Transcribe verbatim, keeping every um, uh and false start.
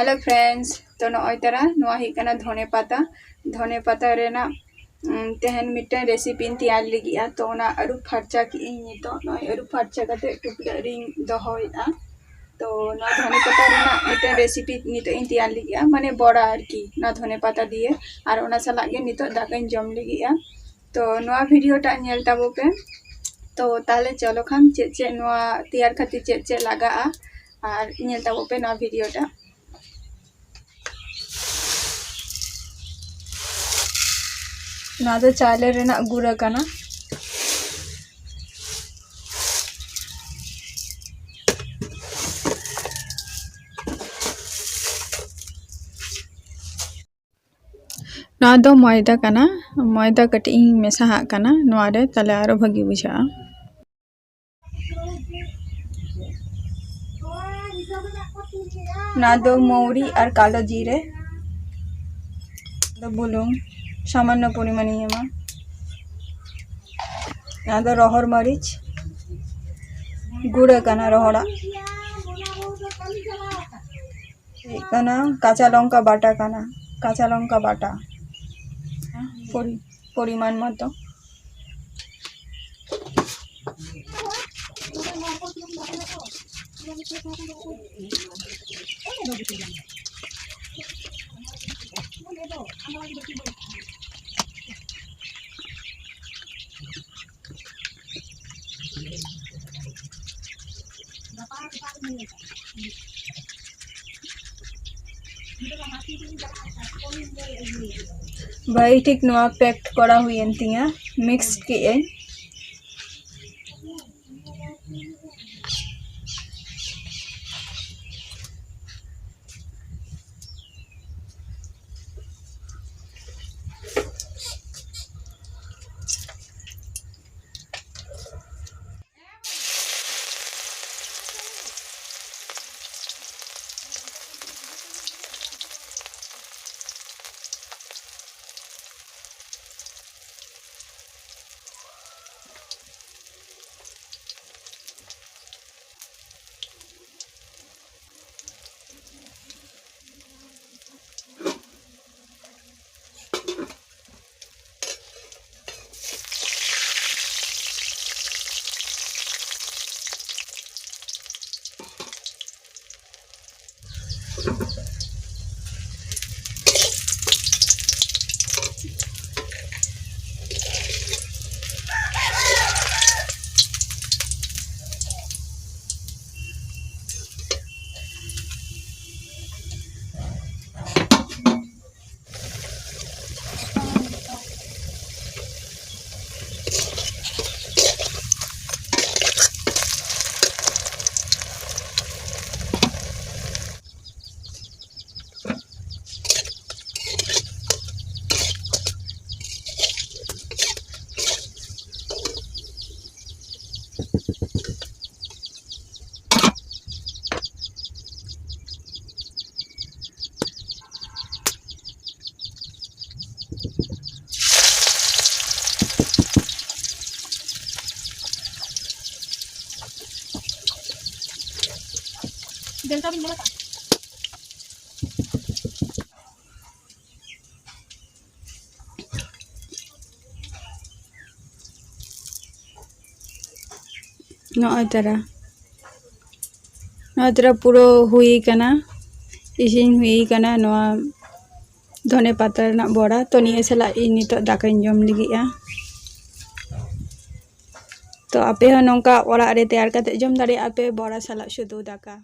Hello friends, ᱛᱚ ᱱᱚᱜᱼᱚᱭ ᱛᱟᱨᱟ ᱱᱚᱣᱟ ᱦᱩᱭᱩᱜ ᱠᱟᱱᱟ ᱫᱷᱚᱱᱮ ᱯᱟᱛᱟ᱾ ᱫᱷᱚᱱᱮ ᱯᱟᱛᱟ ᱨᱮᱱᱟᱜ, ᱩᱢ, ᱛᱮᱦᱮᱧ ᱢᱤᱫᱴᱮᱱ recipeᱧ ᱛᱮᱭᱟᱨ ᱞᱟᱹᱜᱤᱫᱼᱟ᱾ ᱛᱚ ᱚᱱᱟ ᱟᱹᱨᱩᱵ ᱯᱷᱟᱨᱪᱟ ᱠᱮᱫᱟᱹᱧ ᱱᱤᱛᱚᱜ᱾ ᱱᱚᱜᱼᱚᱭ ᱟᱹᱨᱩᱵ ᱯᱷᱟᱨᱪᱟ ᱠᱟᱛᱮ ᱴᱩᱯᱞᱟᱹᱜ ᱨᱤᱧ ᱫᱚᱦᱚᱭᱮᱫᱼᱟ᱾ ᱛᱚ ᱱᱚᱣᱟ ᱫᱷᱚᱱᱮ ᱯᱟᱛᱟ ᱨᱮᱱᱟᱜ ᱢᱤᱫᱴᱮᱱ recipe ᱱᱤᱛᱚᱜ ᱤᱧ ᱛᱮᱭᱟᱨ ᱞᱟᱹᱜᱤᱫᱼᱟ, ᱢᱟᱱᱮ ᱵᱚᱲᱟ ᱟᱨᱠᱤ, ᱱᱚᱣᱟ ᱫᱷᱚᱱᱮ ᱯᱟᱛᱟ ᱫᱤᱭᱮ᱾ ᱟᱨ ᱚᱱᱟ ᱥᱟᱞᱟᱜ ᱜᱮ ᱱᱤᱛᱚᱜ ᱫᱟᱠᱟᱧ ᱡᱚᱢ ᱞᱟᱹᱜᱤᱫᱼᱟ᱾ ᱛᱚ ᱱᱚᱣᱟ video ᱴᱟᱜ ᱧᱮᱞ ᱛᱟᱵᱚ ᱯᱮ᱾ ᱛᱚ ᱛᱟᱦᱞᱮ ᱪᱚᱞᱚ ᱠᱷᱟᱱ ᱪᱮᱫ ᱪᱮᱫ ᱱᱚᱣᱟ ᱛᱮᱭᱟᱨ ᱠᱷᱟᱹᱛᱤᱨ ᱪᱮᱫ ᱪᱮᱫ ᱞᱟᱜᱟᱜᱼᱟ, ᱟᱨ ᱧᱮᱞ ᱛᱟᱵᱚ ᱯᱮ ᱱᱚᱣᱟ video ᱴᱟᱜ᱾ ᱱᱚᱣᱟ ᱫᱚ ᱪᱟᱣᱞᱮ ᱨᱮᱱᱟᱜ ᱜᱩᱲᱟᱹ ᱠᱟᱱᱟ᱾ ᱱᱚᱣᱟ ᱫᱚ ᱢᱚᱭᱫᱟ ᱠᱟᱱᱟ᱾ ᱢᱚᱭᱫᱟ ᱠᱟᱹᱴᱤᱡ ᱤᱧ ᱢᱮᱥᱟᱦᱟᱜ ᱠᱟᱱᱟ ᱱᱚᱣᱟ ᱨᱮ, ᱛᱟᱦᱞᱮ ᱟᱨᱚ ᱵᱷᱟᱹᱜᱤ ᱵᱩᱡᱷᱟᱹᱜᱼᱟ᱾ ᱱᱚᱣᱟ ᱫᱚ ᱢᱚᱣᱨᱤ ᱟᱨ ᱠᱟᱞᱳ ᱡᱤᱨᱮ, ᱫᱚ ᱵᱩᱞᱩᱝ ᱥᱟᱢᱟᱱᱱᱚ ᱯᱚᱨᱤᱢᱟᱱᱤᱧ ᱮᱢᱟ᱾ ᱱᱚᱣᱟ ᱫᱚ ᱨᱚᱦᱚᱲ ᱢᱟᱹᱨᱤᱪ, ᱜᱩᱲᱟᱹ ᱠᱟᱱᱟ ᱨᱚᱦᱚᱲᱟᱜ᱾ ᱦᱩᱭᱩᱜ ᱠᱟᱱᱟ ᱠᱟᱸᱪᱟ ᱞᱚᱝᱠᱟ ᱵᱟᱴᱟ ᱠᱟᱱᱟ, ᱠᱟᱸᱪᱟ ᱞᱚᱝᱠᱟ ᱵᱟᱴᱟ ᱯᱚᱨᱤ-, ᱯᱚᱨᱤᱢᱟᱱ ᱢᱚᱛᱚ᱾ ᱵᱷᱟᱹᱜᱤ ᱴᱷᱤᱠ ᱱᱚᱣᱟ packed ᱠᱚᱨᱟᱣ ᱦᱩᱭᱮᱱ ᱛᱤᱧᱟ, mix ᱠᱮᱜ ᱟᱹᱧ᱾ ᱰᱮᱞᱴᱟ ᱵᱤᱱ ᱧᱮᱞ ᱟᱠᱟᱫ? ᱱᱚᱜᱼᱚᱭ ᱛᱟᱨᱟ, ᱱᱚᱜᱼᱚᱭ ᱛᱟᱨᱟ ᱯᱩᱨᱟᱹ ᱦᱩᱭ ᱠᱟᱱᱟ, ᱤᱥᱤᱱ ᱦᱩᱭ ᱠᱟᱱᱟ ᱱᱚᱣᱟ ᱫᱷᱚᱱᱮ ᱯᱟᱛᱟ ᱨᱮᱱᱟᱜ ᱵᱚᱲᱟ᱾ ᱛᱚ, ᱱᱤᱭᱟᱹ ᱥᱟᱞᱟᱜ ᱤᱧ ᱱᱤᱛᱚᱜ ᱫᱟᱠᱟᱧ ᱡᱚᱢ ᱞᱟᱹᱜᱤᱫᱼᱟ᱾ ᱛᱚ, ᱟᱯᱮ ᱦᱚᱸ ᱱᱚᱝᱠᱟ ᱚᱲᱟᱜ ᱨᱮ ᱛᱮᱭᱟᱨ ᱠᱟᱛᱮ ᱡᱚᱢ ᱫᱟᱲᱮᱭᱟᱜᱼᱟ ᱯᱮ, ᱵᱚᱲᱟ ᱥᱟᱞᱟᱜ ᱥᱩᱫᱷᱩ ᱫᱟᱠᱟ᱾